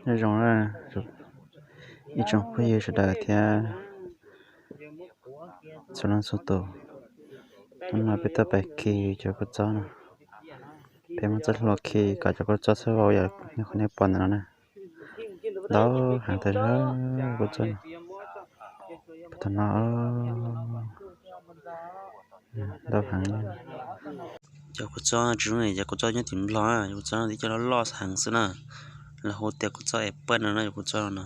Nyob zoo ib tsoom phooj ywg sawv daws thiab txhua leej txhua tus. Hnub no peb tuaj pais khi cov kua txob no. Peb muab txoj hlua khi kom cov kua txob txhob vau yam li qhov nej pom ntawm no na. Ntau heev tas zog kua txob no. Puag thaum no ntau heev. Cov kua txob tsis zoo, cov kua txob nyob tim Nplog, cov kua txob no tib co loj loj heev xwb na. Lawv hu tias kua txob apple no na, cov kua txob no.